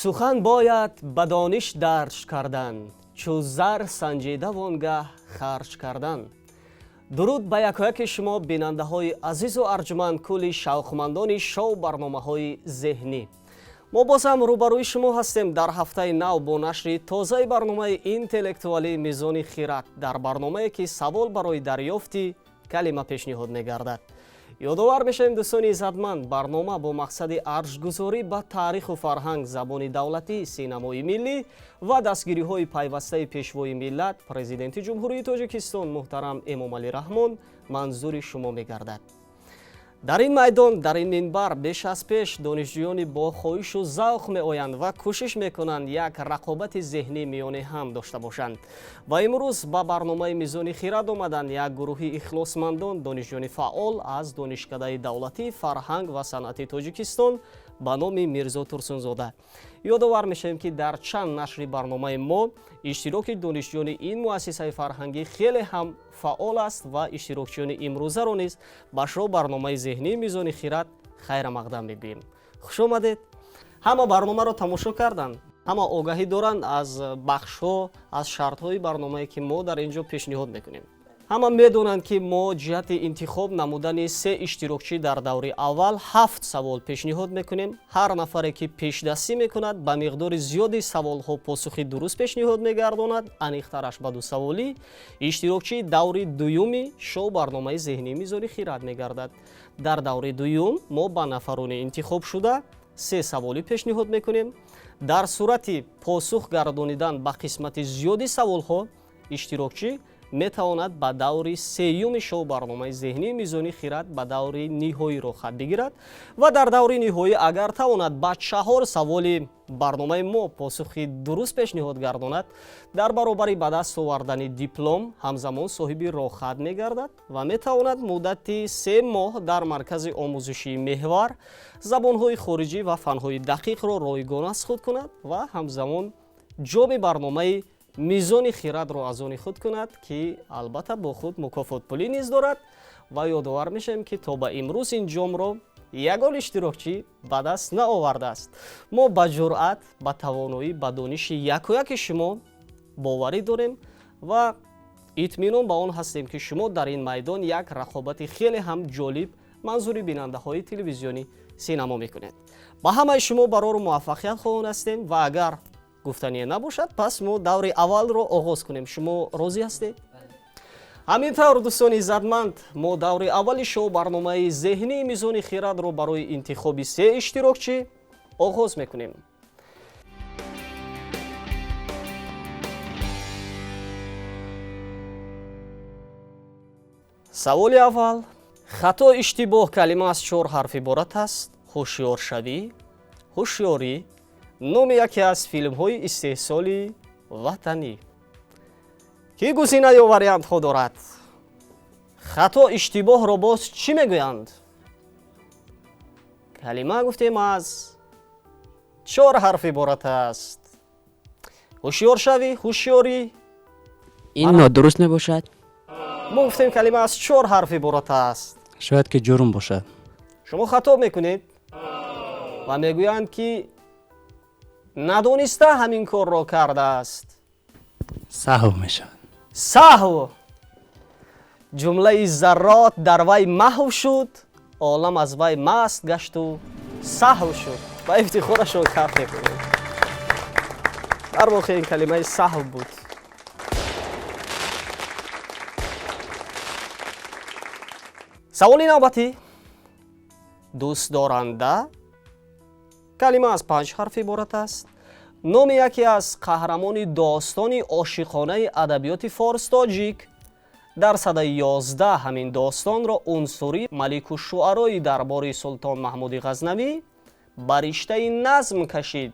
Сухан бояд ба дониш дарҷ кардан, чу зар санҷида вонгаҳ харҷ кардан. Дуруд ба якояки шумо, бинандаҳои азизу арҷуманд, кулли шавқмандони шоу барномаҳои зеҳнӣ. Мо боз ҳам рӯбарӯи шумо ҳастем дар ҳафтаи нав бо нашри тозаи барномаи интеллектуалии Мизони хирад, дар барномае ки савол барои дарёфти калима пешниҳод мегардад. Ёдовар мешавем, дӯстони иззатманд, барнома бо мақсади арҷгузорӣ ба таъриху фарҳанг, забони давлатӣ, синамои миллӣ ва дастгириҳои пайвастаи пешвои миллат, Президенти Ҷумҳурии Тоҷикистон муҳтарам Эмомалӣ Раҳмон манзури шумо мегардад. Дар ин майдон, дар ин минбар беш аз пеш донишҷӯёни бо хоҳишу завқ меоянд ва кӯшиш мекунанд як рақобати зеҳнӣ миёни ҳам дошта бошанд. Ва имрӯз ба барномаи Мизони хирад омаданд як гурӯҳи ихлосмандон, донишҷӯёни фаъол аз Донишкадаи давлатии фарҳанг ва санъати Тоҷикистон ба номи Мирзо Турсунзода. Ёдовар мешавем, ки дар чанд нашри барномаи мо иштироки донишҷӯёни ин муассисаи фарҳангӣ хеле ҳам фаъол аст ва иштирокчиёни имрӯзаро низ ба шоу барномаи зеҳнии Мизони хирад хайрамақдам мегӯем. Хуш омадед! Ҳама барномаро тамошо карданд, ҳама огаҳӣ доранд аз бахшҳо, аз шартҳои барномае, ки мо дар ин ҷо пешниҳод мекунем. Ҳама медонанд, ки мо ҷиҳати интихоб намудани се иштирокчӣ дар даври аввал 7 савол пешниҳод мекунем. Ҳар нафаре, ки пешдастӣ мекунад, ба миқдори зиёди саволҳо посухи дуруст пешниҳод мегардонад, аниқтараш ба 2 саволӣ, иштирокчии даври дуюми шоу барномаи зеҳнии Мизони хирад мегардад. Дар даври дуюм мо ба нафарони интихобшуда 3 саволӣ пешниҳод мекунем. Дар сурати посух гардонидан ба қисмати зиёди саволҳо иштирокчӣ метавонад ба даври сеюми шоу барномаи зеҳнии Мизони хирад, ба даври ниҳоӣ роҳхат бигирад ва дар даври ниҳоӣ агар тавонад ба 4 саволи барномаи мо посухи дуруст пешниҳод гардонад, дар баробари ба даст овардани диплом ҳамзамон соҳиби роҳхат мегардад ва метавонад муддати 3 моҳ дар маркази омӯзишии меҳвар забонҳои хориҷӣ ва фанҳои дақиқро ройгон аз худ кунад ва ҳамзамон ҷоми барномаи Мизони хирадро аз они худ кунад, ки албатта бо худ мукофотпулӣ низ дорад. Ва ёдовар мешавем, ки то ба имрӯз ин ҷомро ягон иштирокчӣ ба даст наовардааст. Мо ба ҷуръат, ба тавоноӣ, ба дониши якояки шумо боварӣ дорем ва итминон ба он ҳастем, ки шумо дар ин майдон як рақобати хеле ҳам ҷолиб манзури бинандаҳои телевизиони синамо мекунед. Ба ҳамаи шумо барору муваффақият хоҳон ҳастем ва агар гуфтание набошад, пас мо даври аввалро оғоз кунем. Шумо розӣ ҳастед? Ҳамин тавр, дӯстони иззатманд, мо даври аввали шоу барномаи зеҳнии Мизони хирадро барои интихоби 3 иштирокчӣ оғоз мекунем. Саволи аввал. Хато иштибоҳ калима аз 4 ҳарф иборат аст. Ҳушёршавӣ, ҳушёрӣ, номи яке аз филмҳои истеҳсоли ватанӣ. Ки гузина ё вариантҳо дорад? Хато иштибоҳро боз чӣ мегӯянд? Калима гуфтем аз 4 ҳарф иборат аст. Ҳушёршавӣ, ҳушёрӣ. Ин нодуруст мебошад? Мо гуфтем калима аз 4 ҳарф иборат аст. Шояд ки ҷурм бошад. Шумо хато мекунед ва мегӯянд, ки надониста ҳамин корро кардааст. Саҳв мешавад. Саҳв. Ҷумлаи заррот дар вай маҳв шуд, олам аз вай маст гашту саҳв шуд. Ба ифтихорашон каф мекунем. Дар воқеъ ин калимаи саҳв буд. Саволи навбатӣ. Дӯстдоранда калима аз 5 ҳарф иборат аст. Номи яке аз қаҳрамони достони ошиқонаи адабиёти форс-тоҷик. Дар садаи 11 ҳамин достонро унсурӣ маликушшуарои дарбори султон Маҳмуди Ғазнавӣ ба риштаи назм кашид,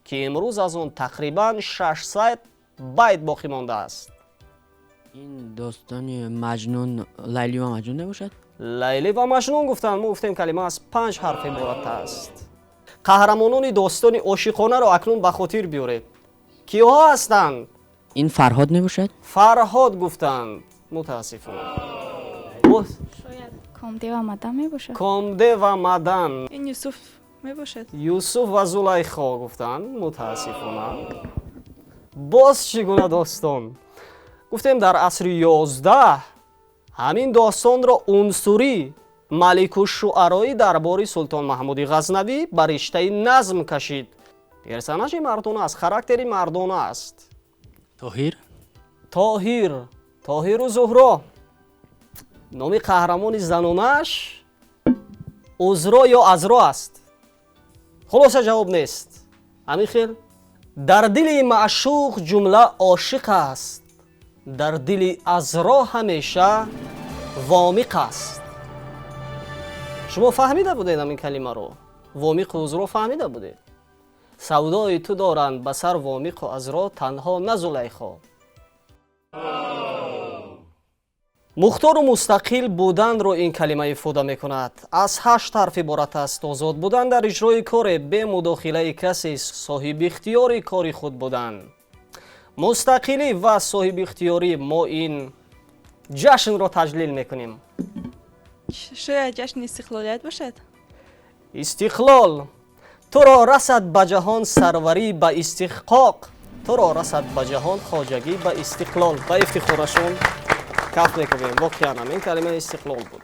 ки имрӯз аз он тақрибан 600 байт боқӣ мондааст. Ин достони Маҷнун, Лайли ва Маҷнун мебошад? Лайли ва Маҷнун гуфтанд. Мо гуфтем калима аз 5 ҳарф иборат аст. Қаҳрамонони достони ошиқонаро акнун ба хотир биёред. Киҳо ҳастанд? Ин Фарҳод мебошад? Фарҳод гуфтанд. Мутаассифона. Шояд Комде ва Мадан мебошад? Комде ва Мадан. Ин Юсуф Мебошад. Юсуф ва Зулайхо гуфтанд, мутаассифона. Боз чӣ гуна достон? Гуфтем, дар асри 11 ҳамин достонро Унсурӣ, малику шуарои дарбори Султон Маҳмуди Ғазнавӣ, ба риштаи назм кашид. Персонажи мардона аст, характери мардона аст. Тоҳир. Тоҳир, Тоҳиру Зуҳро. Номи қаҳрамони занонааш Узро ё Азро аст. Хулоса, ҷавоб нест. Ҳамин хел, дар дили маъшуқ ҷумла ошиқ аст, дар дили Азро ҳамеша Вомиқ аст. Шумо фаҳмида будед ҳамин калимаро, Вомиқу Узро, фаҳмида будед? Савдои ту доранд ба сар Вомиқу Азро, танҳо на Зулайхо. Мухтору мустақил буданро ин калима ифода мекунад. Аз ҳашт ҳарф иборат аст. Озод будан дар иҷрои коре бе мудохилаи касе, соҳибихтиёри кори худ будан, мустақилӣ ва соҳибихтиёрӣ. Мо ин ҷашнро таҷлил мекунем. Шояд ҷашни истиқлолият бошад. Истиқлол. Туро расад ба ҷаҳон сарварӣ ба истиҳқоқ, туро расад ба ҷаҳон хоҷагӣ ба истиқлол. Ба ифтихорашон каф мекунем. Воқеан ҳам ин калимаи истиқлол буд.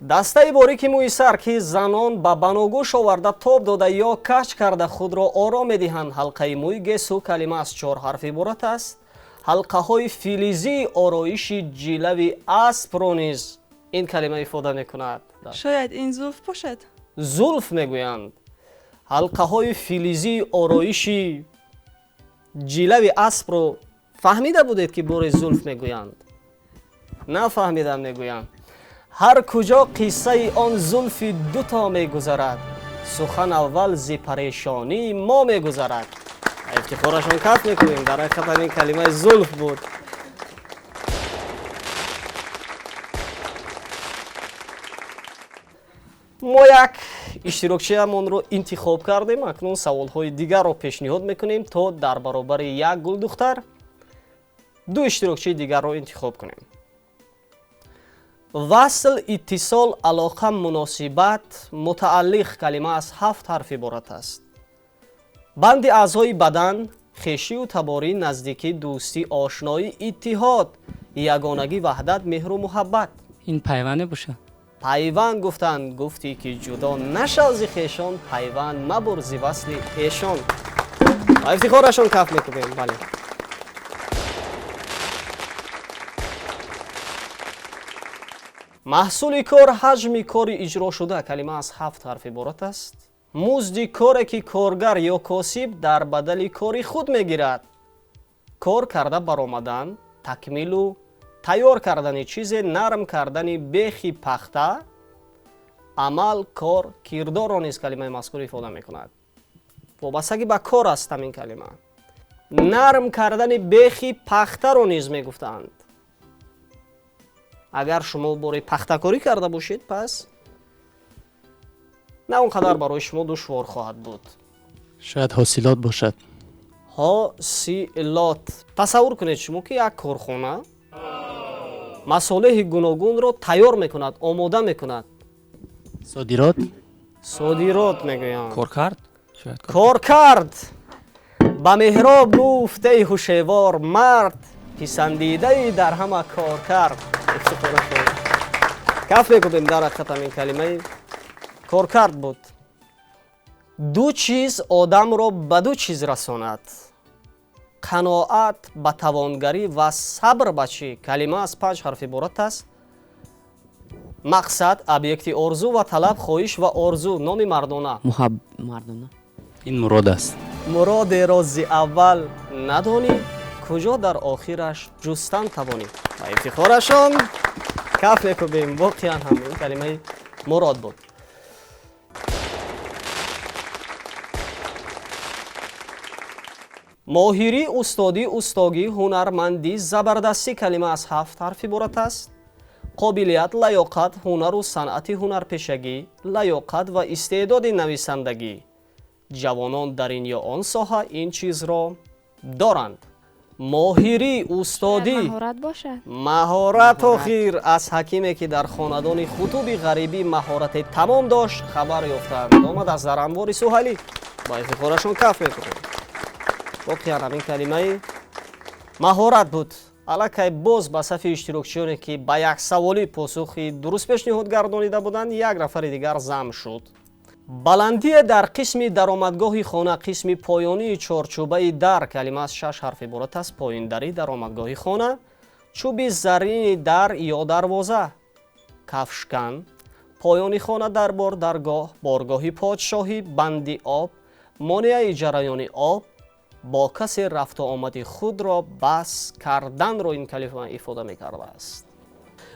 Дастаи борики мӯи сар, ки занон ба баногӯш оварда, тоб дода ё кач карда худро оро медиҳанд. Ҳалқаи мӯи гесу. Калима аз чор ҳарф иборат аст. Ҳалқаҳои филизии ороиши ҷилави аспро низ ин калима ифода мекунад. Шояд ин зулф бошад. Зулф мегӯянд. Ҳалқаҳои филизии ороиши ҷилави аспро фаҳмида будед, ки бори зулф мегӯянд? Нафаҳмидам мегӯям. Ҳар куҷо қиссаи он зулфи дуто мегузарад, сухан аввал зи парешонии мо мегузарад. Ифтихорашон каф мекунем. Дар ҳақиқат ин калимаи зулф буд. Мо як иштирокчиамонро интихоб кардем. Акнун саволҳои дигарро пешниҳод мекунем, то дар баробари як гулдухтар ду иштирокчии дигарро интихоб кунем. Васл, иттисол, алоқа, муносибат, мутааллиқ. Калима аз ҳафт ҳарф иборат аст. Банди аъзои бадан, хешию таборӣ, наздикӣ, дӯстӣ, ошноӣ, иттиҳод, ягонагӣ, ваҳдат, меҳру муҳаббат. Ин пайванде бошад. Пайванд гуфтанд. Гуфтӣ, ки ҷудо нашав зи хешон, пайванд мабур зи васли эшон. Ба ифтихорашон каф мекунем. Бале. Маҳсули кор, ҳаҷми кори иҷрошуда. Калима аз ҳафт ҳарф иборат аст. Музди коре, ки коргар ё косиб дар бадали кори худ мегирад. Кор карда баромадан, такмилу тайёр кардани чизе, нарм кардани бехи пахта. Амал, кор, кирдорро низ калимаи мазкур ифода мекунад. Вобастагӣ ба кор аст ҳамин калима. Нарм кардани бехи пахтаро низ мегуфтанд. Агар шумо бори пахтакорӣ карда бошед, пас на он қадар барои шумо душвор хоҳад буд. Шояд ҳосилот бошад. Ҳосилот. Тасаввур кунед шумо, ки як корхона масолеҳи гуногунро тайёр мекунад, омода мекунад. Содирот. Содирот мегӯянд. Коркард шояд. Коркард. Ба меҳроб гуфт: «Эй ҳушевор мард, писандидаи дар ҳама кор кард». Каф мекунем. Дар ҳақиқат ҳамин калимаи коркард буд. Ду чиз одамро ба ду чиз расонад: қаноат ба тавонгарӣ ва сабр ба чӣ? Калима аз панҷ ҳарф иборат аст. Мақсад, объекти орзу ва талаб, хоҳиш ва орзу. Номи мардона. Муҳаб, мардона. Ин мурод аст. Муродеро зи аввал надонӣ, куҷо дар охираш ҷустан тавонӣ? Ба ифтихорашон каф мекӯбем. Воқеан ҳам ин калимаи мурод буд. Моҳирӣ, устодӣ, устогӣ, ҳунармандӣ, забардастӣ. Калима аз ҳафт ҳарф иборат аст. Қобилият, лаёқат, ҳунару санъати ҳунарпешагӣ, лаёқат ва истеъдоди нависандагӣ. Ҷавонон дар ин ё он соҳа ин чизро доранд. Моҳирӣ, устодӣ. Маҳорат бошад. Маҳорат. Охир аз ҳакиме, ки дар хонадони хутуби ғарибӣ маҳорати тамом дошт, хабар ёфтанд. Омад аз даранбори Суҳалӣ. Ба ифтихорашон каф мекунем. Воқеан, ҳамин калимаи маҳорат буд. Аллакай боз ба сафи иштирокчиёне, ки ба як саволӣ посухи дуруст пешниҳод гардонида буданд, як нафари дигар зам шуд. Баландие дар қисми даромадгоҳи хона, қисми поёнии чорчӯбаи дар. Калима аз шаш ҳарф иборат аст. Поёндари даромадгоҳи хона, чӯби заррини дар ё дарвоза, кафшкан, поёни хона, дарбор, даргоҳ, боргоҳи подшоҳӣ, банди об, монеаи ҷараёни об. Бо касе рафту омади худро бас карданро ин калима ифода мекардааст.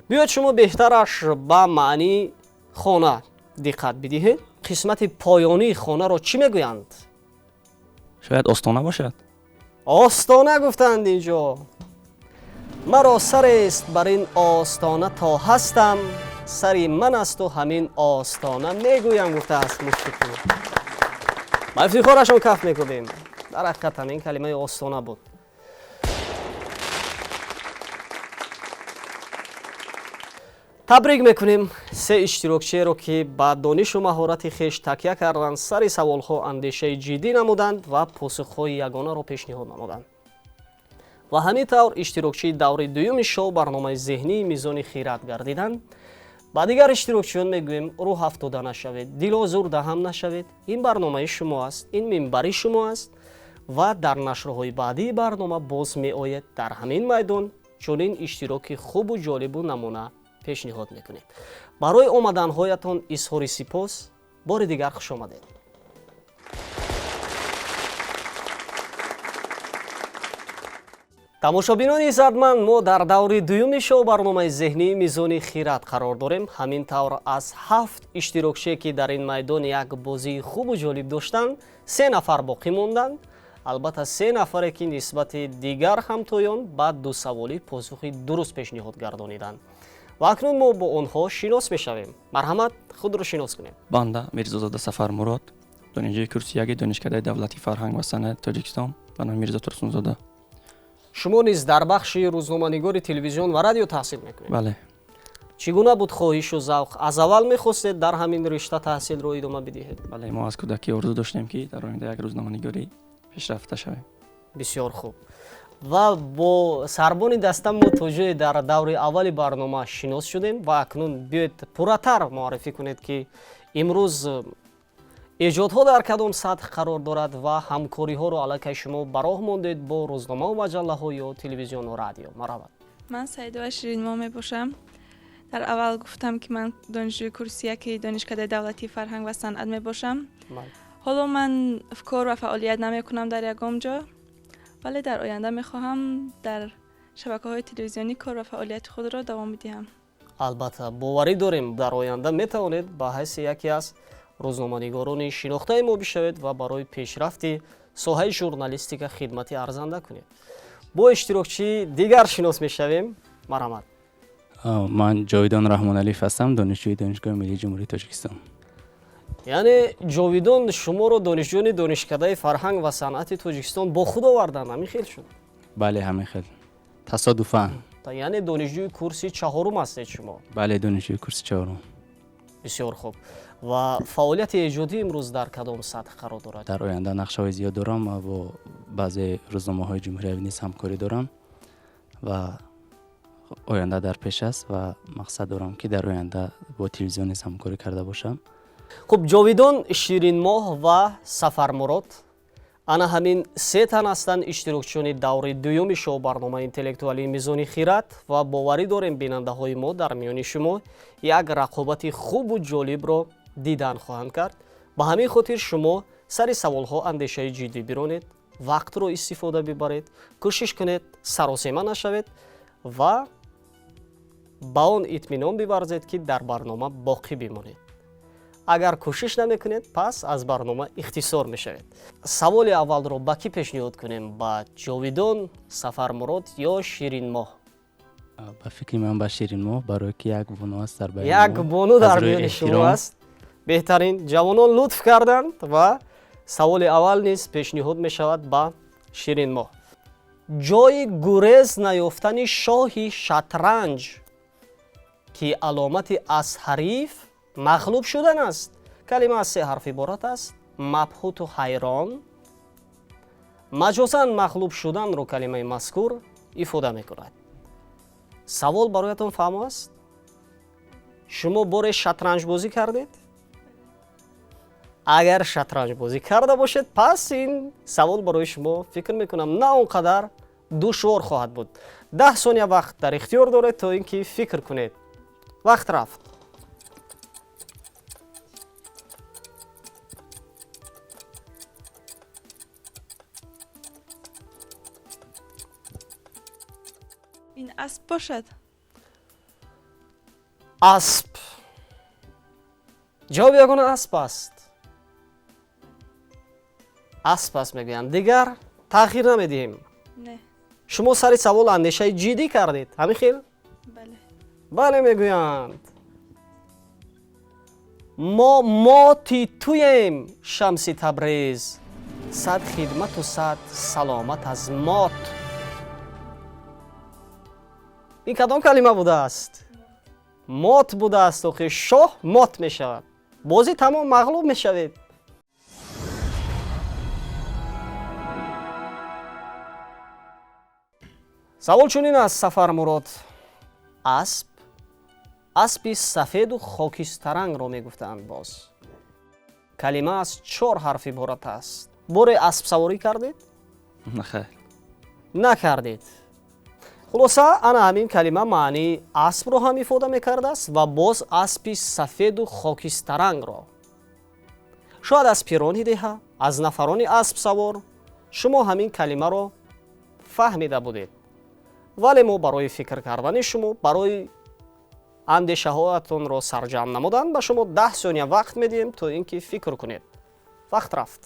Биёед, шумо беҳтараш ба маънии хона диққат бидиҳед. Қисмати поёнии хонаро чӣ мегӯянд? Шояд остона бошад. Остона гуфтанд инҷо. Маро сарест бар ин остона, то ҳастам сари ман асту ҳамин остона мегӯям, гуфтааст Мушфиқӣ. Ба ифтихорашон каф мекӯбем. Дар ҳақиқат ҳамин калимаи остона буд. Табрик мекунем се иштирокчиеро, ки ба донишу маҳорати хеш такя карданд, сари саволҳо андешаи ҷиддӣ намуданд ва посухҳои ягонаро пешниҳод намуданд. Ва ҳамин тавр иштирокчии даври дуюми шоу барномаи зеҳнии Мизони хират гардиданд. Ба дигар иштирокчиён мегӯем: рӯҳ афтода нашавед, дилозурда ҳам нашавед. Ин барномаи шумо аст, ин минбари шумо аст ва дар нашрҳои баъдии барнома боз меоед, дар ҳамин майдон чунин иштироки хубу ҷолибу намуна пешниҳод мекунед. Барои омаданҳоятон изҳори сипос. Бори дигар хуш омадед. Тамошобинони иззатманд, мо дар даври дуюми шоу барномаи зеҳнии Мизони хират қарор дорем. Ҳамин тавр, аз ҳафт иштирокчие, ки дар ин майдон як бозии хубу ҷолиб доштанд, се нафар боқӣ монданд. Албатта, се нафаре, ки нисбати дигар ҳамтоён ба дусаволӣ посухи дуруст пешниҳод гардониданд. Ва акнун мо бо онҳо шинос мешавем. Марҳамат, худро шинос кунем. Банда Мирзозода Сафармурод, донишҷӯи курси яки Донишкадаи давлатии фарҳанг ва санъати Тоҷикистон ба номи Мирзо Турсунзода. Шумо низ дар бахши рӯзноманигори телевизион ва радио таҳсил мекунед? Бале. Чӣ гуна буд хоҳишу завқ? Аз аввал мехостед дар ҳамин ришта таҳсилро идома бидиҳед? Бале, мо аз кӯдакӣ орзу доштем, ки дар оянда як рӯзноманигори пешрафта шавем. Бисёр хуб. Ва бо сарбони даста мо то ҷое дар даври аввали барнома шинос шудем. Ва акнун биёед, пурратар муаррифӣ кунед, ки имрӯз эҷодҳо дар кадом сатҳ қарор дорад ва ҳамкориҳоро аллакай шумо ба роҳ мондед бо рӯзномаву маҷаллаҳо ё телевизиону радио. Марҳамат. Ман Саидова Ширинмо мебошам. Дар аввал гуфтам, ки ман донишҷӯи курси яки Донишкадаи давлатии фарҳанг ва санъат мебошам. Ҳоло ман кор ва фаъолият намекунам дар ягон ҷо, вале дар оянда мехоҳам дар шабакаҳои телевизионӣ кор ва фаъолияти худро давом бидиҳам. Албатта, боварӣ дорем, дар оянда метавонед ба ҳайси яке аз рӯзноманигорони шинохтаи мо бишавед ва барои пешрафти соҳаи журналистика хидмати арзанда кунед. Бо иштирокчии дигар шинос мешавем. Марҳамат. Ман Ҷовидон Раҳмоналиев ҳастам, донишҷӯи Донишгоҳи миллии Ҷумҳурии Тоҷикистон. Яъне, Ҷовидон, шуморо донишҷӯёни Донишкадаи фарҳанг ва санъати Тоҷикистон бо худ оварданд, ҳамин хел шуд? Бале, ҳамин хел, тасодуфан. Яъне донишҷӯи курси чаҳорум ҳастед шумо? Бале, донишҷӯи курси чаҳорум. Бисёр хуб. Ва фаъолияти эҷодӣ имрӯз дар кадом сатҳ қарор дорад? Дар оянда нақшаҳои зиёд дорам ва бо баъзе рӯзномаҳои ҷумҳуриявӣ низ ҳамкорӣ дорам ва оянда дар пеш аст ва мақсад дорам, ки дар оянда бо телевизион низ ҳамкорӣ карда бошам. Хуб, Ҷовидон, Ширинмоҳ ва Сафармурод ана ҳамин се тан ҳастанд иштирокчиёни даври дуюми шоу барномаи интеллектуалии Мизони хират. Ва боварӣ дорем, бинандаҳои мо дар миёни шумо як рақобати хубу ҷолибро дидан хоҳанд кард. Ба ҳамин хотир шумо сари саволҳо андешаи ҷиддӣ биронед, вақтро истифода бибаред, кӯшиш кунед саросема нашавед ва ба он итминон биварзед, ки дар барнома боқӣ бимонед. Агар кӯшиш намекунед, пас аз барнома ихтисор мешавед. Саволи аввалро ба кӣ пешниҳод кунем? Ба Ҷовидон, Сафармурод ё Ширинмоҳ? Ба фикри ман, ба Ширинмоҳ, барое ки як бону аст дар байни Як мо. бону дар Аз рӯи миёни шумо эҳтиром. аст. Беҳтарин ҷавонон лутф карданд ва саволи аввал низ пешниҳод мешавад ба Ширинмоҳ. Ҷои гурез наёфтани шоҳи шатранҷ, ки аломати аз ҳариф мағлуб шудан аст. Калима аз се ҳарф иборат аст. Мабҳуту ҳайрон. Маҷозан мағлуб шуданро калимаи мазкур ифода мекунад. Савол бароятон фаҳмо аст? Шумо боре шатранҷбозӣ кардед? Агар шатранҷбозӣ карда бошед, пас ин савол барои шумо, фикр мекунам, на он қадар душвор хоҳад буд. 10 сония вақт дар ихтиёр доред, то ин ки фикр кунед. Вақт рафт. Ин асп бошад? Асп. Ҷавоби ягона асп аст. Асп аст мегӯянд. Дигар таъхир намедиҳем. Не. Шумо сари савол андешаи ҷиддӣ кардед, ҳамин хел? Бале. Бале мегӯянд. Мо моти туем, Шамси Табрез, сад хидмату сад саломат аз мот. Ин кадом калима будааст? Мот будааст. Охир шоҳ мот мешавад. Бозӣ тамом, мағлуб мешавед. Савол чунин аст, Сафармурод. Асп, аспи сафеду хокистарангро мегуфтаанд боз. Калима аз 4 ҳарф иборат аст. Боре аспсаворӣ кардед? Нахайр. Накардед. Хулоса, ана ҳамин калима маънии аспро ҳам ифода мекардааст ва боз аспи сафеду хокистарангро. Шояд аз пирони деҳа, аз нафарони аспсавор шумо ҳамин калимаро фаҳмида будед. Вале мо барои фикр кардани шумо, барои андешаҳоятонро сарҷамъ намудан ба шумо 10 сония вақт медиҳем, то ин ки фикр кунед. Вақт рафт.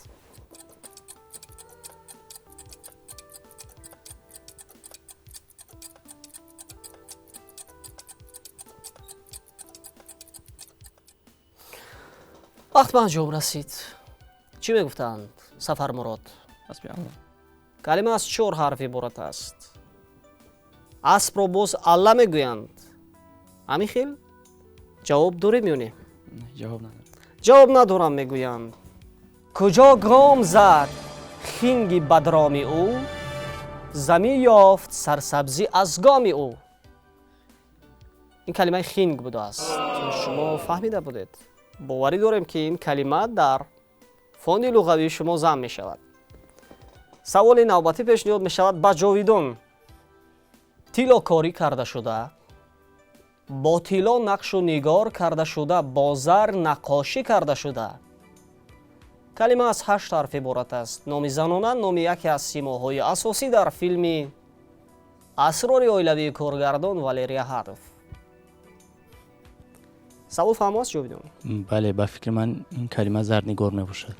Вақт ба анҷом расид. Чӣ мегуфтанд, Сафармурод? Аспи Алла. Калима аз 4 ҳарф иборат аст. Аспро боз Алла мегӯянд. Ҳамин хел? Ҷавоб дорем ё не? Не, ҷавоб надорам. Ҷавоб надорам мегӯянд. Куҷо гом зад хинги бадроми ӯ, замин ёфт сарсабзӣ аз гоми ӯ. Ин калимаи хинг будааст. Шумо фаҳмида будед. Боварӣ дорем, ки ин калима дар фонди луғавии шумо зам мешавад. Саволи навбатӣ пешниҳод мешавад ба Ҷовидон. Тиллокорӣ карда шуда, бо тилло нақшу нигор карда шуда, бо зар наққошӣ карда шуда. Калима аз 8 ҳарф иборат аст. Номи занона, номи яке аз симоҳои асосӣ дар филми Асрори оилавии коргардон Валерия Ҳадов. Савол фаҳмо аст, Ҷовидон? Бале, ба фикри ман ин калима зарнигор мебошад.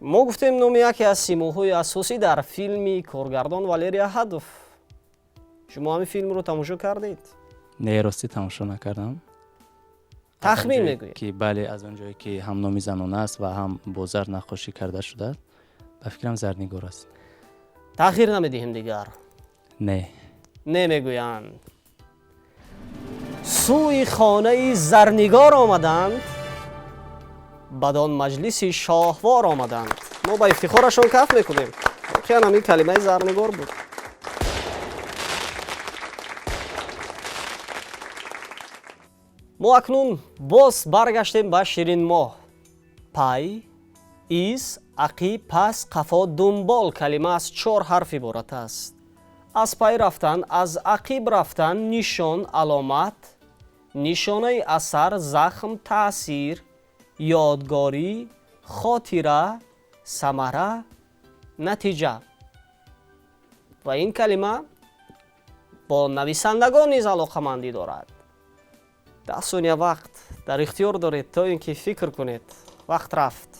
Мо гуфтем номи яке аз симоҳои асосӣ дар филми коргардон Валерия Ҳадов. Шумо ҳамин филмро тамошо кардед? Не, ростӣ тамошо накардам. Тахмин мегӯед? Ки бале, аз он ҷое ки ҳам номи занона аст ва ҳам бо зар наққошӣ карда шудааст, ба фикрам зарнигор аст. Таъхир намедиҳем дигар? Не. Не мегӯянд. Сӯи хонаи зарнигор омаданд, бадон маҷлиси шоҳвор омаданд. Мо ба ифтихорашон каф мекунем. Воқеан ҳамин калимаи зарнигор буд. Мо акнун боз баргаштем ба Ширинмоҳ. Пай, из, ақиб, пас, қафо, дунбол. Калима аз 4 ҳарф иборат аст. Аз пай рафтан, аз ақиб рафтан, нишон, аломат, нишонаи асар, захм, таъсир, ёдгорӣ, хотира, самара, натиҷа. Ва ин калима бо нависандагон низ алоқамандӣ дорад. 10 сония вақт дар ихтиёр доред, то ин ки фикр кунед. Вақт рафт.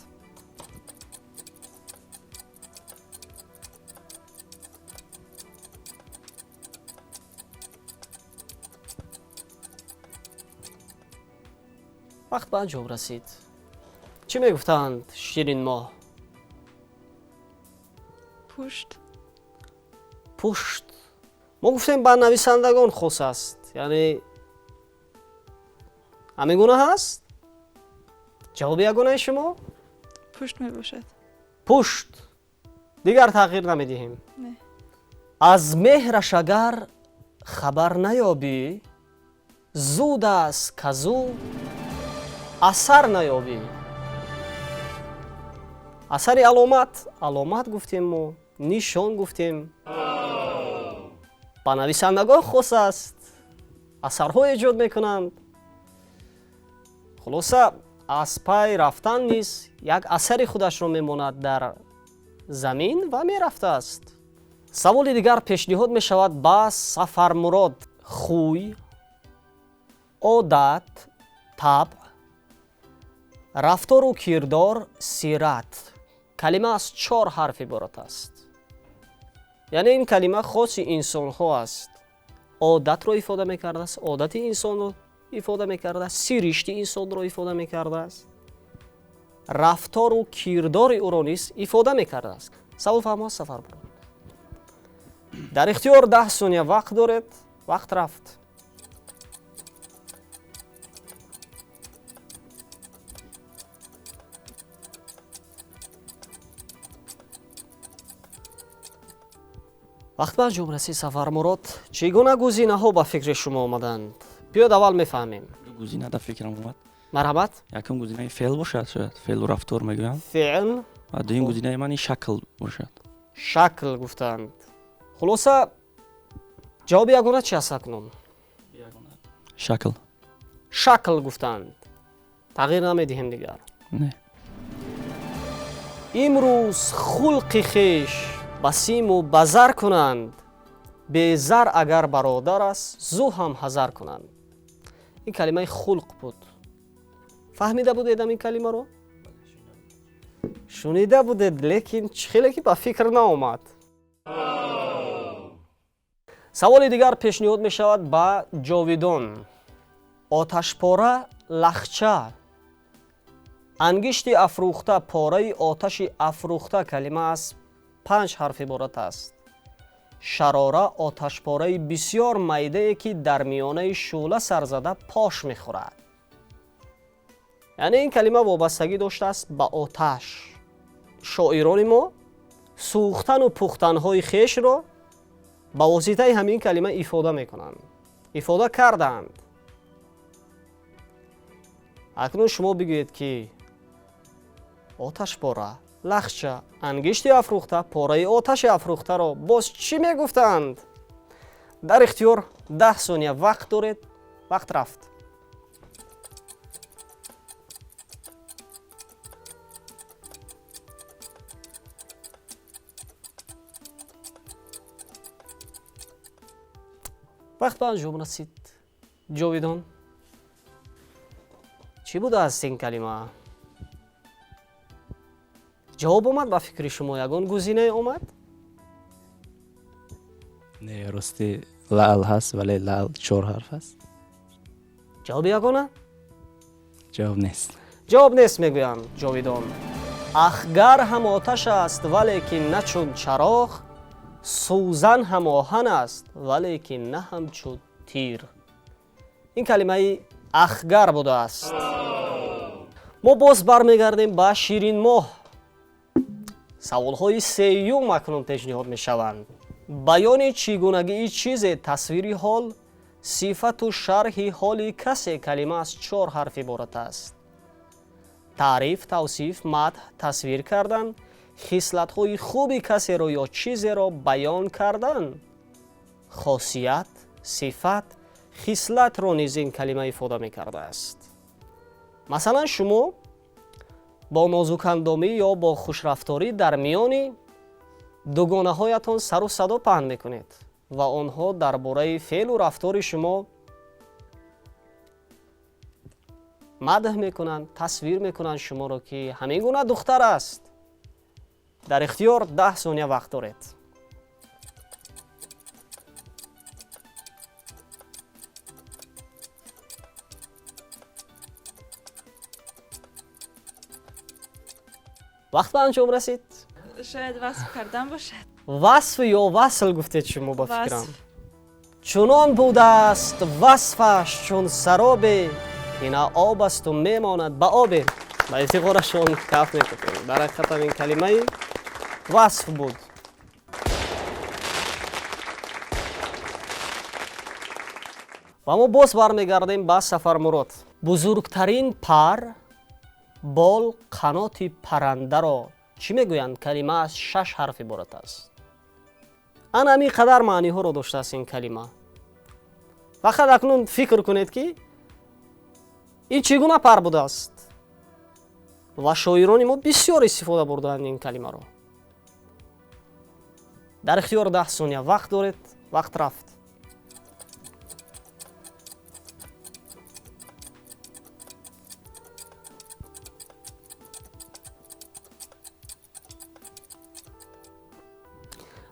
Вақт ба анҷом расид. Чӣ мегуфтанд, Ширинмоҳ? Пушт. Пушт. Мо гуфтем, ба нависандагон хос аст, яъне ҳамин гуна ҳаст? Ҷавоби ягонаи шумо? Пушт мебошад. Пушт. Дигар тағйир намедиҳем? Не. Аз меҳраш агар хабар наёбӣ, зуд аст, казу асар наёбӣ. Асари аломат. Аломат гуфтем мо, нишон гуфтем, ба нависандагон хос аст, асарҳо эҷод мекунанд. Хулоса, аз пай рафтан низ як асари худашро мемонад дар замин ва мерафтааст. Саволи дигар пешниҳод мешавад ба Сафармурод. Хӯй, одат, табъ, рафтору кирдор, сират. Калима аз чор ҳарф иборат аст, яъне ин калима хоси инсонҳо аст. Одатро ифода мекардааст, одати инсонро ифода мекардааст, сиришти инсонро ифода мекардааст, рафтору кирдори ӯро низ ифода мекардааст. Савол фаҳмо, Сафармурод? Дар ихтиёр 10 сония вақт доред. Вақт рафт. Вақт ба анҷом расид, Сафармурод. Чӣ гуна гузинаҳо ба фикри шумо омаданд? Биёд, аввал мефаҳмем. Ду гузина дар фикрам омад. Марҳамат. Якум гузинаи феъл бошад, шояд феълу рафтор мегӯянд. Феъл. Ва дуюм гузинаи ман ин шакл бошад. Шакл гуфтанд. Хулоса, ҷавоби ягона чи аст акнун? Шакл. Шакл гуфтанд. Тағйир намедиҳем дигар? Не. Имрӯз хулқи хеш ба симу ба зар кунанд, безар агар бародар аст, зу ҳам ҳазар кунанд. Ин калимаи хулқ буд. Фаҳмида будедам ин калимаро? Шунида будед, лекин чӣ хеле ки ба фикр наомад. Саволи дигар пешниҳод мешавад ба Ҷовидон. Оташпора, лахча, ангишти афрӯхта, пораи оташи афрӯхта. Калима аз панҷ ҳарф иборат аст. Шарора, оташпораи бисёр майдае, ки дар миёнаи шӯъла сарзада пош мехӯрад. Яъне ин калима вобастагӣ доштааст ба оташ. Шоирони мо сӯхтану пухтанҳои хешро ба воситаи ҳамин калима ифода мекунанд, ифода кардаанд. Акнун шумо бигӯед, ки оташпора, лахча, ангишти афрӯхта, пораи оташи афрӯхтаро боз чӣ мегуфтанд? Дар ихтиёр 10 сония вақт доред. Вақт рафт. Вақт ба анҷом расид. Ҷовидон, чӣ будааст ин калима? Ҷавоб омад ба фикри шумо? Ягон гузинае омад? Не, рости, лаъл ҳаст, вале лаъл чор ҳарф аст. Ҷавоби ягона? Ҷавоб нест. Ҷавоб нест, мегӯям, Ҷовидон. Ахгар ҳам оташ аст, валекин на чун чароғ, сӯзан ҳам оҳан аст, валекин на ҳамчун тир. Ин калимаи ахгар будааст. Мо боз бармегардем ба Ширинмоҳ. Саволҳои сеюм акнун пешниҳод мешаванд. Баёни чӣ гунагии чизе, тасвири ҳол, сифату шарҳи ҳоли касе. Калима аз чор ҳарф иборат аст. Таъриф, тавсиф, мадҳ, тасвир кардан, хислатҳои хуби касеро ё чизеро баён кардан, хосият, сифат, хислатро низ ин калима ифода мекардааст. Масалан, шумо бо нозукандомӣ ё бо хушрафторӣ дар миёни дугонаҳоятон сару садо паҳн мекунед ва онҳо дар бораи феълу рафтори шумо мадҳ мекунанд, тасвир мекунанд шуморо, ки ҳамин гуна духтар аст. Дар ихтиёр 10 сония вақт доред. Вақт ба анҷом расид. Шояд васф кардан бошад. Васф ё васл гуфтед шумо, ба фикрам. Чунон будааст васфаш чун саробе, ки на об асту мемонад ба обе. Ба ифтихорашон каф мекунем. Дар ҳақиқатам ин калимаи васф буд. Ва мо боз бармегардем ба Сафармурод. Бузургтарин пар, бол, қаноти паррандаро чӣ мегӯянд? Калима аз 6 ҳарф иборат аст. Ана ҳамин қадар маъниҳоро доштааст ин калима. Фақат акнун фикр кунед, ки ин чӣ гуна пар будааст ва шоирони мо бисёр истифода бурдаанд ин калимаро. Дар ихтиёр 10 сония вақт доред. Вақт рафт.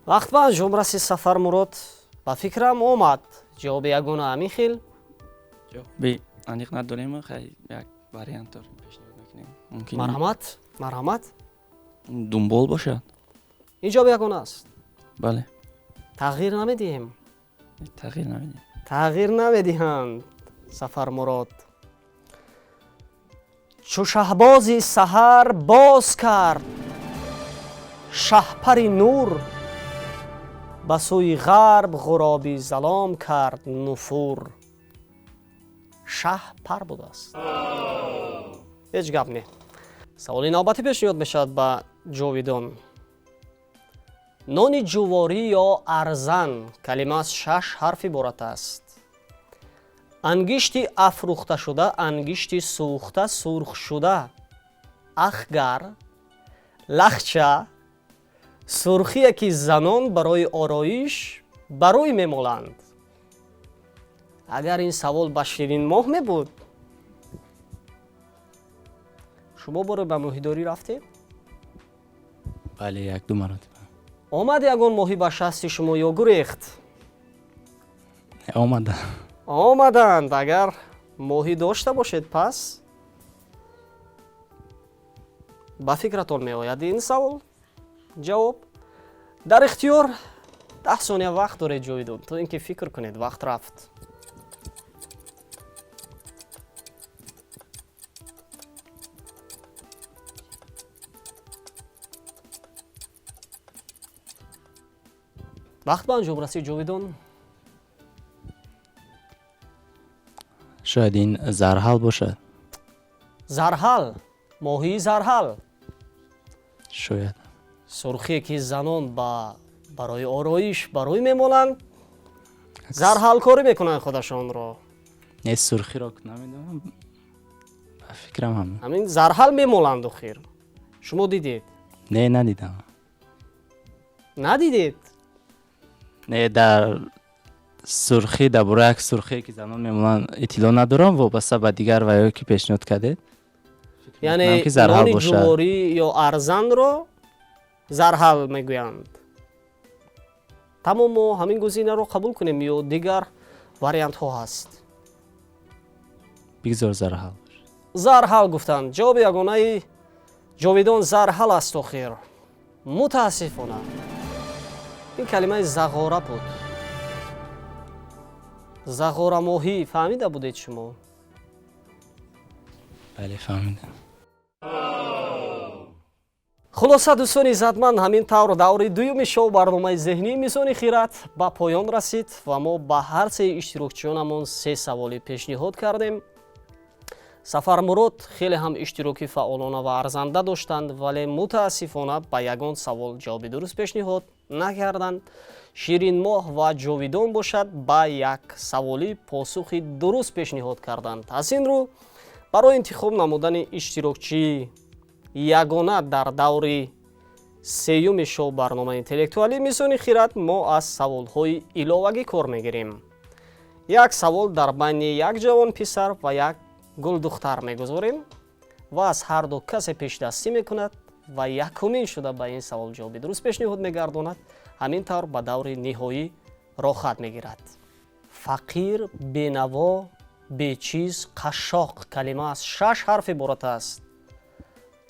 Вақт ба анҷом расид, Сафармурод. Ба фикрам омад ҷавоби ягона ҳамин хел. Ҷавоби аниқ надорем, хай як вариант дорем, пешниҳод мекунем. Мумкин Марҳамат, марҳамат. Думбол бошад. Ин ҷавоби ягона аст? Бале. Тағйир намедиҳем? Тағйир намедиҳем. Тағйир намедиҳанд, Сафармурод. Чу шаҳбози саҳар боз кард шаҳпари нур, ба сӯи ғарб ғуроби залом кард нуфур. Шаҳ пар будааст. Ҳеҷ гап не. Саволи навбатӣ пешниҳод мешавад ба Ҷовидон. Нони ҷуворӣ ё арзан, калима аз 6 ҳарф иборат аст. Ангишти афрӯхташуда, ангишти сӯхта, сурхшуда, ахгар, лахча, сурхие ки занон барои ороиш ба рӯй мемоланд. Агар ин савол ба Ширинмоҳ мебуд, шумо боре ба моҳидорӣ рафтед? Бале, як-ду маротиба. Омад ягон моҳӣ ба шасти шумо ё гурехт? Омаданд. Омаданд. Агар моҳӣ дошта бошед, пас ба фикратон меояд ин савол ҷавоб. Дар ихтиёр 10 сония вақт доред, Ҷовидон, то ин ки фикр кунед. Вақт рафт. Вақт ба анҷом расид, Ҷовидон. Шояд ин зарҳал бошад. Зарҳал, моҳии зарҳал. Шояд. Сурхие ки занон барои ороиш ба рӯй мемоланд, зарҳалкорӣ мекунанд худашонро. Не, сурхиро намедонам, ба фикрам ҳам. Ҳамин зарҳал мемоланд охир. Шумо дидед? Не, надидам. Надидед? Не, дар сурхӣ, дар бораи як сурхие ки занон мемонанд иттилоъ надорам, вобаста ба дигар ваё ки пешниҳод кардед. Яъне Ман ки зарҳал нони бошад. ҷуворӣ ё арзанро зарҳал мегӯянд. Тамом, мо ҳамин гузинаро қабул кунем ё дигар вариантҳо ҳаст? Бигзор зарҳал бошад. Зарҳал гуфтанд. Ҷавоби ягонаи Ҷовидон зарҳал аст охир. Мутаассифона ин калимаи зағора буд. Зағорамоҳӣ фаҳмида будед шумо? Бале, фаҳмидам. Хулоса, дӯстони иззатманд, ҳамин тавр даври дуюми шоу барномаи зеҳнии Мизони хират ба поён расид ва мо ба ҳар сеи иштирокчиёнамон се саволӣ пешниҳод кардем. Сафармурод хеле ҳам иштироки фаъолона ва арзанда доштанд, вале мутаассифона ба ягон савол ҷавоби дуруст пешниҳод накарданд. Ширинмоҳ ва Ҷовидон бошад ба як саволӣ посухи дуруст пешниҳод карданд. Аз ин рӯ барои интихоб намудани иштирокчии ягона дар даври сеюми шоу барномаи интеллектуалӣ Мизони хират мо аз саволҳои иловагӣ кор мегирем. Як савол дар байни як ҷавон писар ва як гулдухтар мегузорем ва аз ҳар ду касе пешдастӣ мекунад ва якумин шуда ба ин савол ҷавоби дуруст пешниҳод мегардонад, ҳамин тавр ба даври ниҳоӣ роҳхат мегирад. Фақир, бенаво, бечиз, қашшоқ, калима аз 6 ҳарф иборат аст.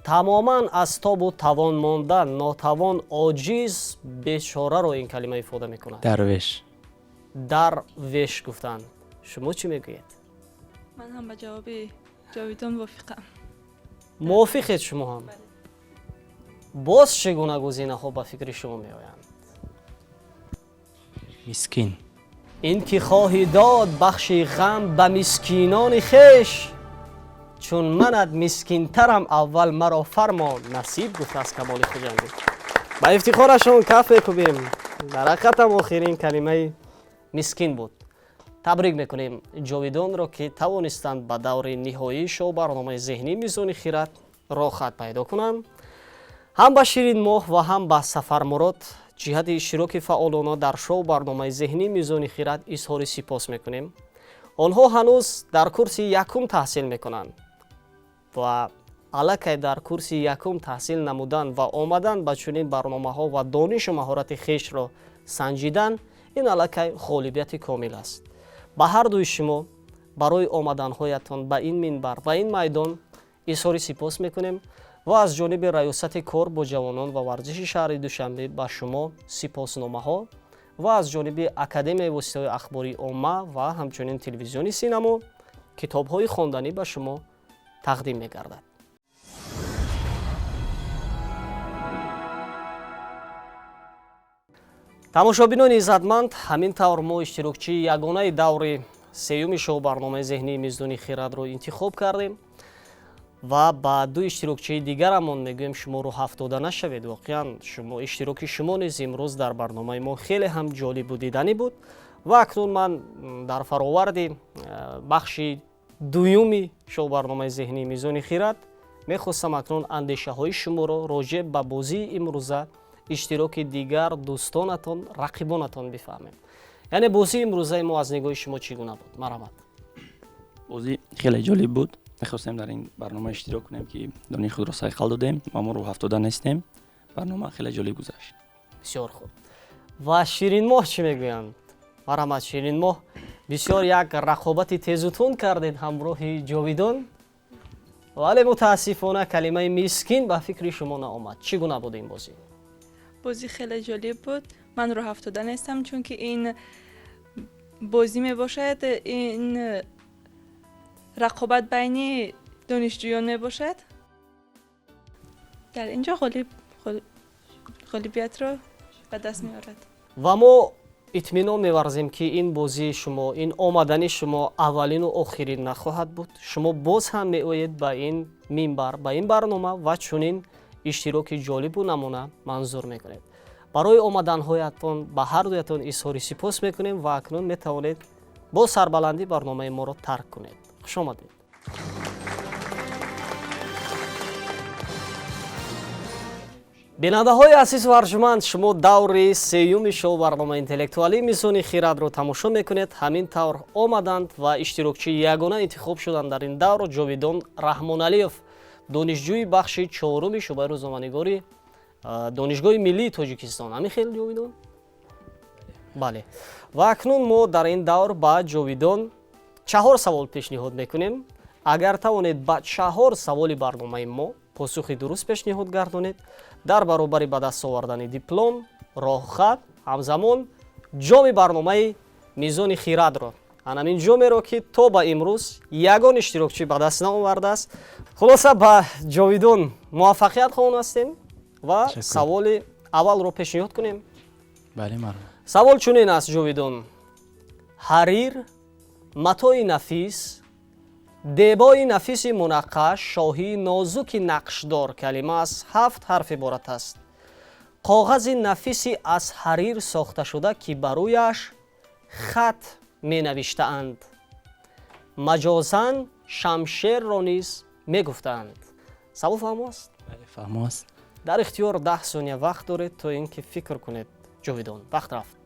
Тамоман аз тобу тавон мондан, нотавон, оҷиз, бечораро ин калима ифода мекунад. Дарвеш. Дарвеш гуфтанд. Шумо чӣ мегӯед? Ман ҳам ба ҷавоби Ҷовидон мувофиқам. Мувофиқед шумо ҳам? Боз чӣ гуна гузинаҳо ба фикри шумо меоянд? Мискин. Ин ки хоҳӣ дод бахши ғам ба мискинони хеш, чун манат мискинтарам аввал маро фармо насиб, гуфтааст Камоли Хуҷандӣ. Ба ифтихорашон каф мекӯбем. Дар ҳақиқатам охирин калимаи мискин буд. Табрик мекунем Ҷовидонро, ки тавонистанд ба даври ниҳоии шоу барномаи зеҳнии Мизони хирад роҳхат пайдо кунанд. Ҳам ба Ширинмоҳ ва ҳам ба Сафармурод ҷиҳати иштироки фаъолона дар шоу барномаи зеҳнии Мизони хирад изҳори сипос мекунем. Онҳо ҳанӯз дар курси якум таҳсил мекунанд ва аллакай дар курси якум таҳсил намудан ва омадан ба чунин барномаҳо ва донишу маҳорати хешро санҷидан ин аллакай ғолибияти комил аст. Ба ҳар дуи шумо барои омаданҳоятон ба ин минбар ва ин майдон изҳори сипос мекунем ва аз ҷониби раёсати кор бо ҷавонон ва варзиши шаҳри Душанбе ба шумо сипосномаҳо ва аз ҷониби Академияи воситаҳои ахбори омма ва ҳамчунин телевизиони Синамо китобҳои хонданӣ ба шумо тақдим мегардад. Тамошобинони иззатманд, ҳамин тавр мо иштирокчии ягонаи даври сеюми шоу барномаи зеҳнии Мизони хирадро интихоб кардем ва ба ду иштирокчии дигарамон мегӯем шумо рӯҳафтода нашавед. Воқеан иштироки шумо низ имрӯз дар барномаи мо хеле ҳам ҷолибу диданӣ буд ва акнун ман дар фароварди бахши дуюми шоу барномаи зеҳнии Мизони хирад мехостам акнун андешаҳои шуморо роҷеъ ба бозии имрӯза, иштироки дигар дӯстонатон, рақибонатон бифаҳмем. Яъне бозии имрӯзаи мо аз нигоҳи шумо чӣ гуна буд? Марҳамат. Бозӣ хеле ҷолиб буд. Мехостем дар ин барнома иштирок кунем, ки дониши худро сайқал додем ва мо рӯҳафтода нестем. Барнома хеле ҷолиб гузашт. Бисёр хуб. Ва Ширинмоҳ чӣ мегӯянд? Марҳамат, Ширинмоҳ, бисёр як рақобати тезу тунд кардед ҳамроҳи Ҷовидон, вале мутаассифона калимаи мискин ба фикри шумо наомад. Чӣ гуна буд ин бозӣ? Бозӣ хеле ҷолиб буд. Ман рӯҳафтода нестам, чунки ин бозӣ мебошад, ин рақобат байни донишҷӯён мебошад. Дар инҷо ғолибиятро ба даст меорад. Ва мо итминон меварзем, ки ин бозии шумо, ин омадани шумо аввалину охирин нахоҳад буд. Шумо боз ҳам меоед ба ин минбар, ба ин барнома ва чунин иштироки ҷолибу намуна манзур мекунед. Барои омаданҳоятон ба ҳар дуятон изҳори сипос мекунем ва акнун метавонед бо сарбаландӣ барномаи моро тарк кунед. Хуш омадед. Бинандаҳои азизу арҷманд, шумо даври сеюми шоу барномаи интеллектуалии Мизони хирадро тамошо мекунед. Ҳамин тавр омаданд ва иштирокчии ягона интихоб шуданд дар ин давр Ҷовидон Раҳмоналиев, донишҷӯи бахши чоруми шӯъбаи рӯзноманигори Донишгоҳи миллии Тоҷикистон. Ҳамин хел, Ҷовидон? Бале. Ва акнун мо дар ин давр ба Ҷовидон 4 савол пешниҳод мекунем. Агар тавонед ба 4 саволи барномаи мо посухи дуруст пешниҳод гардонед, дар баробари ба даст овардани диплом, роҳхат, ҳамзамон ҷоми барномаи Мизони хирадро, ҳамин ҷомеро, ки то ба имрӯз ягон иштирокчӣ ба даст наовардааст. Хулоса, ба Ҷовидон муваффақият хоҳон ҳастем ва саволи аввалро пешниҳод кунем. Бале, марҳамат. Савол чунин аст, Ҷовидон. Ҳарир, матои нафис, дебои нафиси мунаққаш, шоҳии нозуки нақшдор калима аз 7 ҳарф иборат аст. Коғази нафиси аз ҳарир сохташуда, ки ба рӯяш хат менавиштаанд. Маҷозан шамшерро низ мегуфтаанд. Савол фаҳмо аст? Бале, фаҳмо аст. Дар ихтиёр 10 сония вақт доред то ин ки фикр кунед. Ҷовидон, вақт рафт.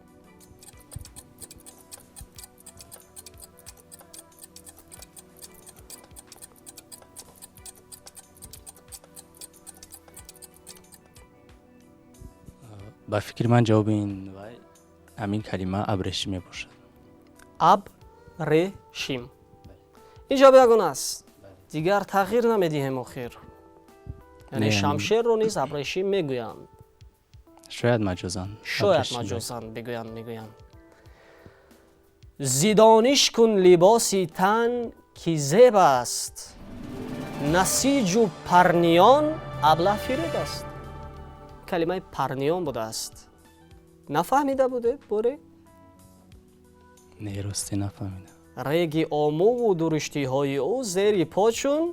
Ба фикри ман ҷавоби ин вай ҳамин калима абрешим мебошад. Абрешим. Ин ҷавоб ягона аст. Дигар тағйир намедиҳем охир. Яъне шамшерро низ абрешим мегӯянд. Шояд маҷозан. Шояд маҷозан бигӯянд, мегӯянд. Зи дониш кун либоси тан ки зеб аст, насиҷу парниён аблаҳ фиреб аст. Калимаи парниён будааст. Нафаҳмида будед боре? Не, рости нафаҳмидам. Реги омӯву дуруштиҳои ӯ зери по чун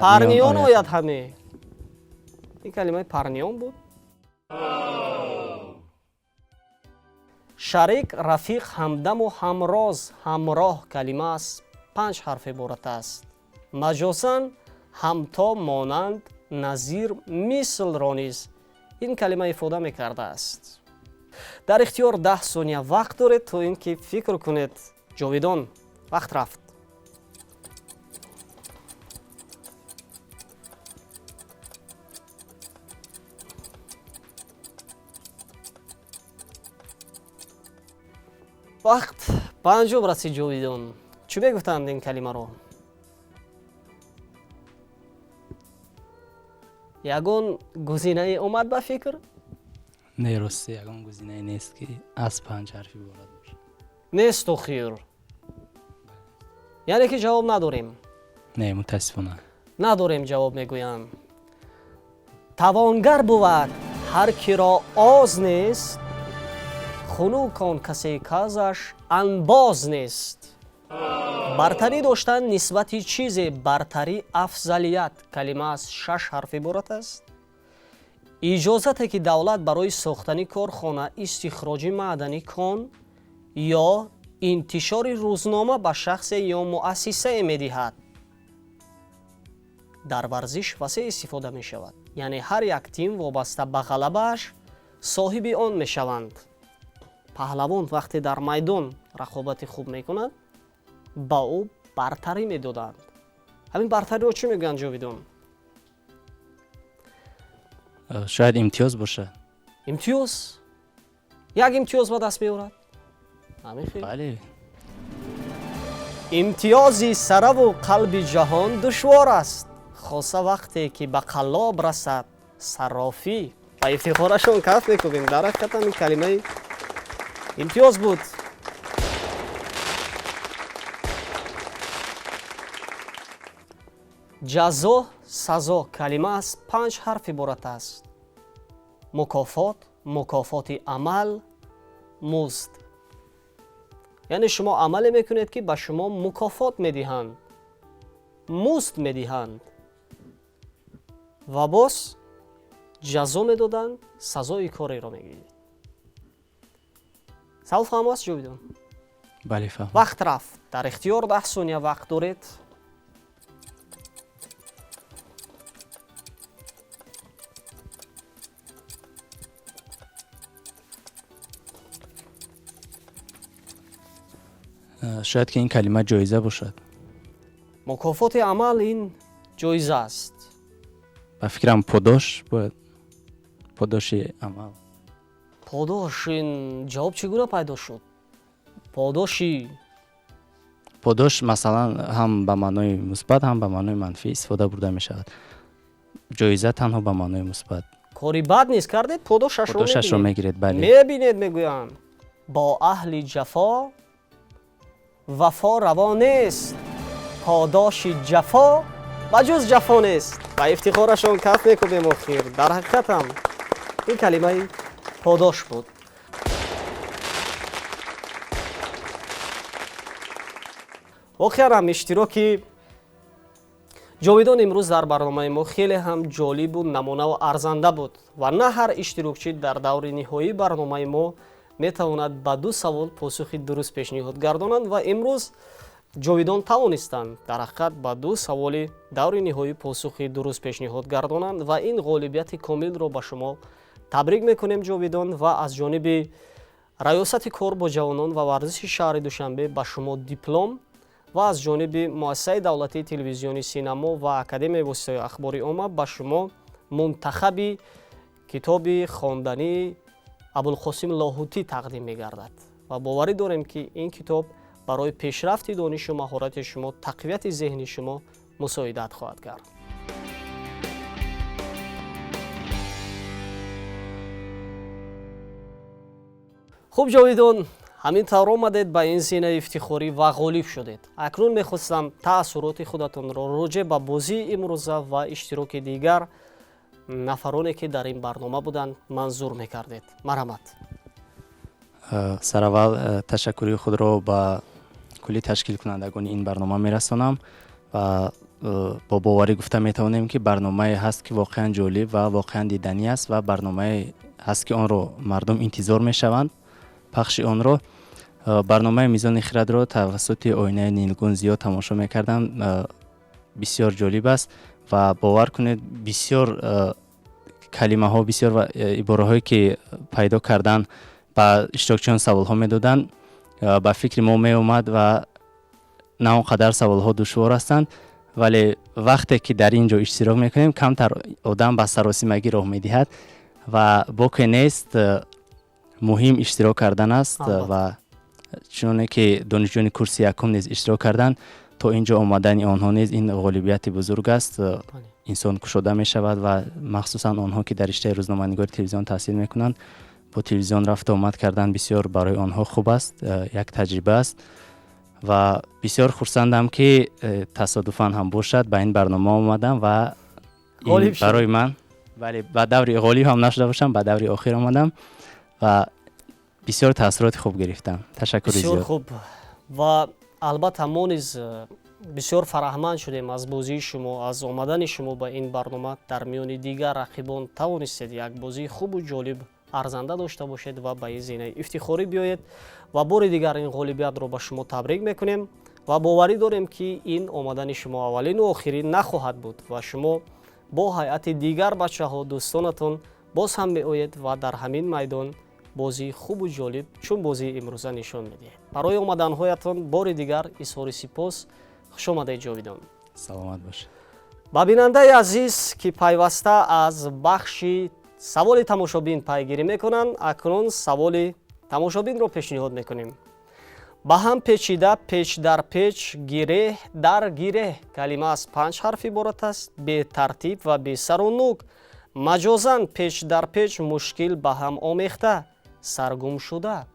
парниён ояд ҳаме. Ин калимаи парниён буд. Шарик, рафиқ, ҳамдаму ҳамроз, ҳамроҳ калима аст, 5 ҳарф иборат аст. Маҷозан ҳамто, монанд, назир, мислро низ ин калима ифода мекардааст. Дар ихтиёр 10 сония вақт доред то ин ки фикр кунед. Ҷовидон, вақт рафт. Вақт ба анҷом расид, Ҷовидон. Чӣ мегуфтанд ин калимаро? Ягон гузинае омад ба фикр? Не, рости ягон гузинае нест ки аз 5 ҳарф иборат бошад. Нест охир. Яъне ки ҷавоб надорем? Не, мутаассифона. Надорем ҷавоб мегӯям. Тавонгар бувад ҳар киро оз нест, хунук он касе казаш анбоз нест. Бартарӣ доштан нисбати чизе, бартарӣ афзалият. Калима аз 6 ҳарф иборат аст. Иҷозате ки давлат барои сохтани корхона, истихроҷи маъдани кон ё интишори рӯзнома ба шахсе ё муассисае медиҳад. Дар варзиш васеъ истифода мешавад. Яъне ҳар як тим вобаста ба ғалабааш соҳиби он мешаванд. Паҳлавон вақте дар майдон рақобати хуб мекунад, ба ӯ бартарӣ медоданд. Ҳамин бартариро чӣ мегӯянд, Ҷовидон? Шояд имтиёз бошад. Имтиёз? Як имтиёз ба даст меорад? Ҳамин хел? Бале. Имтиёзи сараву қалби ҷаҳон душвор аст, хоса вақте ки ба қаллоб расад саррофӣ. Ба ифтихорашон каф мекунем. Дар ҳақиқатам ин калимаи имтиёз буд. Ҷазо, сазо калима аз 5 ҳарф иборат аст. Мукофот, мукофоти амал, музд. Яъне шумо амале мекунед ки ба шумо мукофот медиҳанд, музд медиҳанд ва боз ҷазо медоданд, сазои кореро мегиред. Савол фаҳм аст, Ҷовидон? Бале, фаҳм. Вақт рафт. Дар ихтиёр 10 сония вақт доред. Шояд ки ин калима ҷоиза бошад. Мукофоти амал ин ҷоиза аст. Ба фикрам подош бояд, подоши амал. Подош, ин ҷавоб чӣ гуна пайдо шуд? Подоши Подош масалан ҳам ба маънои мусбат, ҳам ба маънои манфӣ истифода бурда мешавад. Ҷоиза танҳо ба маънои мусбат. Кори бад низ кардед, подошашро Подошашро мебинед. мегиред, бале. Мебинед, мегӯянд. Бо аҳли ҷафо вафо раво нест, подоши ҷафо ба ҷуз ҷафо нест. Ба ифтихорашон каф мекунем охир. Дар ҳақиқатам ин калимаи подош буд. Воқеан ҳам иштироки ҷовидон имрӯз дар барномаи мо хеле ҳам ҷолибу намунаву арзанда буд ва на ҳар иштирокчӣ дар даври ниҳоии барномаи мо метавонад ба 2 савол посухи дуруст пешниҳод гардонанд ва имрӯз ҷовидон тавонистанд дар ҳақиқат ба 2 саволи даври ниҳоӣ посухи дуруст пешниҳод гардонанд ва ин ғолибияти комилро ба шумо табрик мекунем, ҷовидон, ва аз ҷониби раёсати кор бо ҷавонон ва варзиши шаҳри Душанбе ба шумо диплом ва аз ҷониби муассисаи давлатии телевизиони синамо ва академияи воситаҳои ахбори омма ба шумо мунтахаби китоби хондании Абулқосим Лоҳутӣ тақдим мегардад ва боварӣ дорем, ки ин китоб барои пешрафти донишу маҳорати шумо, тақвияти зеҳни шумо мусоидат хоҳад кард. Хуб, Ҷовидон, ҳамин тавр омадед ба ин зинаи ифтихорӣ ва ғолиб шудед. Акнун мехостам таассуроти худатонро роҷеъ ба бозии имрӯза ва иштироки дигар нафароне, ки дар ин барнома буданд, манзур мекардед. Марҳамат. Сараввал ташаккури худро ба кулли ташкилкунандагони ин барнома мерасонам ва бо боварӣ гуфта метавонем, ки барномае ҳаст, ки воқеан ҷолиб ва воқеан диданӣ аст, ва барномае ҳаст, ки онро мардум интизор мешаванд пахши онро. Барномаи Мизони хирадро тавассути оинаи нилгун зиёд тамошо мекардам. Бисёр ҷолиб аст ва бовар кунед, бисёр калимаҳо, бисёр ибораҳое, ки пайдо кардан, ба иштирокчиён саволҳо медоданд, ба фикри мо меомад ва на он қадар саволҳо душвор ҳастанд, вале вақте ки дар ин ҷо иштирок мекунем, камтар одам ба саросимагӣ роҳ медиҳад ва боке нест, муҳим иштирок кардан аст. Ва чуноне ки донишҷӯёни курси якум низ иштирок карданд, то ин ҷо омадани онҳо низ ин ғолибияти бузург аст. Инсон кушода мешавад ва махсусан онҳо, ки дар риштаи рӯзноманигори телевизион таҳсил мекунанд, бо телевизион рафту омад кардан бисёр барои онҳо хуб аст, як таҷриба аст. Ва бисёр хурсандам, ки тасодуфан ҳам бошад, ба ин барнома омадам ва барои ман, бале, ба даври ғолиб ҳам нашуда бошам, ба даври охир омадам ва бисёр таассуроти хуб гирифтам. Ташаккури зиёд. Хуб, ва албатта мо низ бисёр фараҳманд шудем аз бозии шумо, аз омадани шумо ба ин барнома. Дар миёни дигар рақибон тавонистед як бозии хубу ҷолиб арзанда дошта бошед ва ба ин зинаи ифтихорӣ биёед. Ва бори дигар ин ғолибиятро ба шумо табрик мекунем ва боварӣ дорем, ки ин омадани шумо аввалину охирин нахоҳад буд ва шумо бо ҳайати дигар бачаҳо, дӯстонатон боз ҳам меоед ва дар ҳамин майдон бозии хубу ҷолиб чун бозии имрӯза нишон медиҳед. Барои омаданҳоятон бори дигар изҳори сипос. Хушомадед, Ҷовидон. Саломат бошед. Ба бинандаи азиз, ки пайваста аз бахши саволи тамошобин пайгирӣ мекунанд, акнун саволи тамошобинро пешниҳод мекунем. Ба ҳам печида, печ дар печ, гиреҳ дар гиреҳ. Калима аз панҷ ҳарф иборат аст. Бетартиб ва бесару нук, маҷозан печ дар печ, мушкил, ба ҳам омехта, саргумшуда,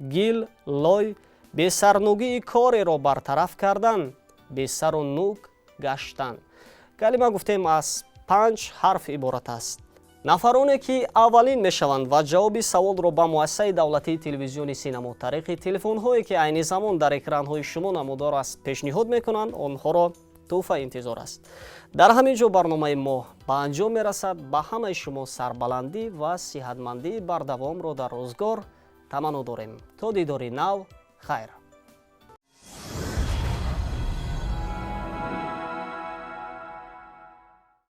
гил, лой, бесарнугии кореро бартараф кардан, бесару нук гаштан. Калима, гуфтем, аз панҷ ҳарф иборат аст. Нафароне, ки аввалин мешаванд ва ҷавоби саволро ба муассисаи давлатии телевизиони Синамо тариқи телефонҳое, ки айни замон дар экранҳои шумо намудор аст, пешниҳод мекунанд, онҳоро тӯҳфа интизор аст. Дар ҳамин ҷо барномаи мо ба анҷом мерасад. Ба ҳамаи шумо сарбаландӣ ва сиҳатмандии бардавомро дар рӯзгор таманно дорем. То дидори нав, хайр.